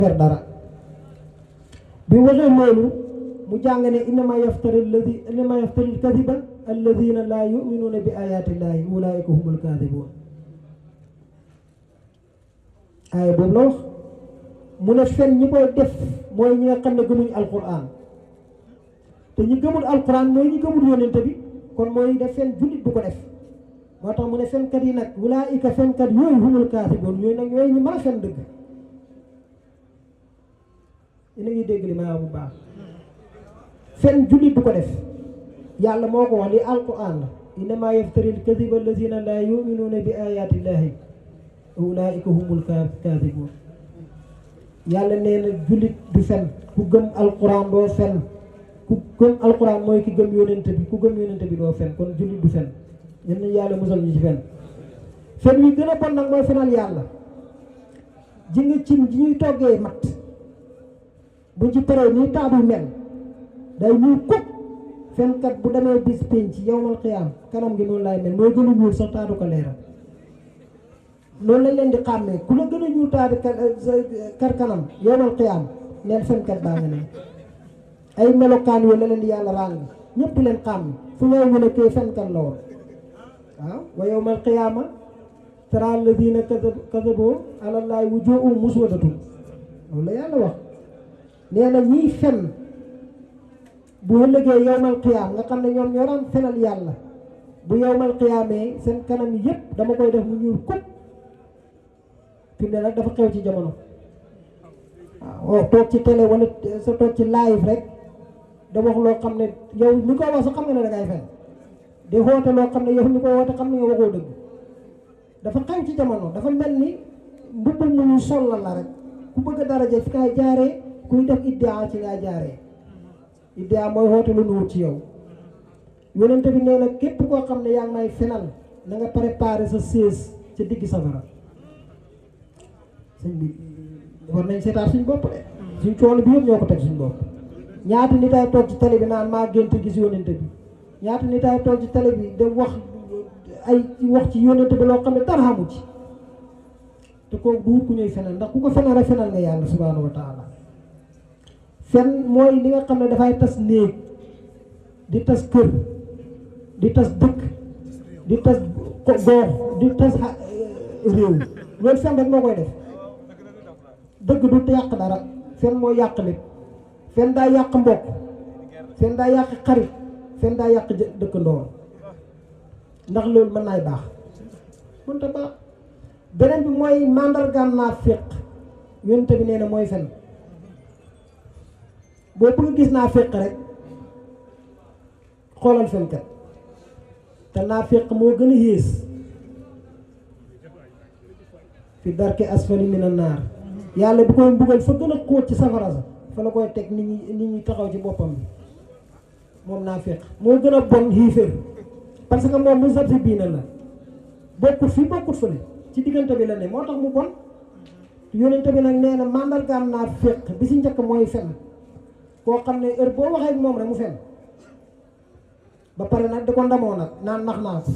fer dara bi waxee loolu mu jàng ne innama yaftari kadiba alladina laa yuminuuna bi ayati llahi ulaika humul kadibun aaya boobu la wax mu ne fen ñi koy def mooy ñi nga xam ne gëmuñ alquran te ñi gëmul alquran mooy ñi gëmul yonente bi kon mooy def fen jullit du ko def moo tax mu ne fenkat yi nag ulaika fenkat yooyu humul kadibun ñooyu nag ñooy ñi mën a fen dëgg yéen a ngi dégg li may wax bu baax fen jullit du ko def yàlla moo ko wax li alquran la innama yaftari alkadiba alladina laa yuminuuna bi ayati llahi ulaika humul kadibun yàlla nee na jullit du fen ku gëm alquran doo fen ku gëm alquran mooy ki gëm yonente bi ku gëm yonente bi doo fen kon jullit du fen yéen nañu yàlla musal ñu ci fen fen wi gën a bon nag mooy fenal yàlla ji nga cin ji ñuy toggee mat buñ ci paree nii taabu mel day ñuul kuk fenkat bu demee bis pénc yawmal qiyaam kanam gi noonu laay mel mooy gën a ñuul sax taatu ko leeral noonu lañ leen di xàmmee ku la gën a ñuul taatu kar kanam yawmal qiyaam neen fenkat baa nga ne ay melokaan yooyu la leen di yàlla ràng ñëpp di leen xàmme fu ñëw ñu ne kay fenkat la woon waaw wa yawmal qiyaama tara alladina kadabu ala llahi wujuuhum muswaddatun loolu la yàlla wax nee na ñiy fen bu ëllëgee yawmal qiyaam nga xam ne ñoom ñoo daan fenal yàlla bu yawmal qiyaamee seen kanam yëpp dama koy def mu ñuul kut fi ne nag dafa xew ci jamono waaw toog ci télé wala sa toog ci live rek da wax loo xam ne yow mi ko wax sax xam nga ne da ngay fen di xoote loo xam ne yow mi ko woote xam ne nga waxoo dëgg dafa xew ci jamono dafa mel ni mbubb mu ñu sol la rek ku bëgg a daraja fi ngay jaaree kuy def iddia ci ngay jaaree iddia mooy xoote lu nuwut ci yow yonente bi nee na képp koo xam ne yaa ngi may fenal na nga préparer sa sées ca digg safara sëñ bi war nañ seetaat suñ bopp de suñ coono bi yëpp ñoo ko teg suñ bopp ñaata nit ay toog ci télé bi naan maa gént gis yonente bi ñaata nit ay toog ci télé bi da wax ci yonente bi loo xam ne dara xamu ci te kooku du ku ñuy fenal ndax ku ko fenal rek fenal nga yàlla subhanahu wa taala fen mooy li nga xam ne dafay tas néeg di tas kër di tas dëkk di tas gox di tas réew loolu fen rek moo koy def dëgg du yàq dara fen mooy yàq lépp fen daa yàq mbokk fen daa yàq xarit fen daa yàq dëkkandoor ndax loolu mën naay baax mënta baax beneen bi mooy màndargaam naafiq yonent bi nee na mooy fen boo bëgg gis naafiq rek xoolal fenkat te naafiq moo gën a yées fi darki asfali minan naar yàlla bu koy mbugal fa gën a xóot ci safara sa fa la koy teg nit ñi taxaw ci boppam bi moom naafiq moo gën a bon xiiféer parce que moom mu sabsi biina la bokkut fii bokkut fële ci diggante bi la ne moo tax mu bon yonente bi nag nee na màndargaam naafiq bi si njëkk mooy fen koo xam ne heure boo waxee ak moom rek mu fen ba pare nag da ko ndamoo nag naan nax naa ko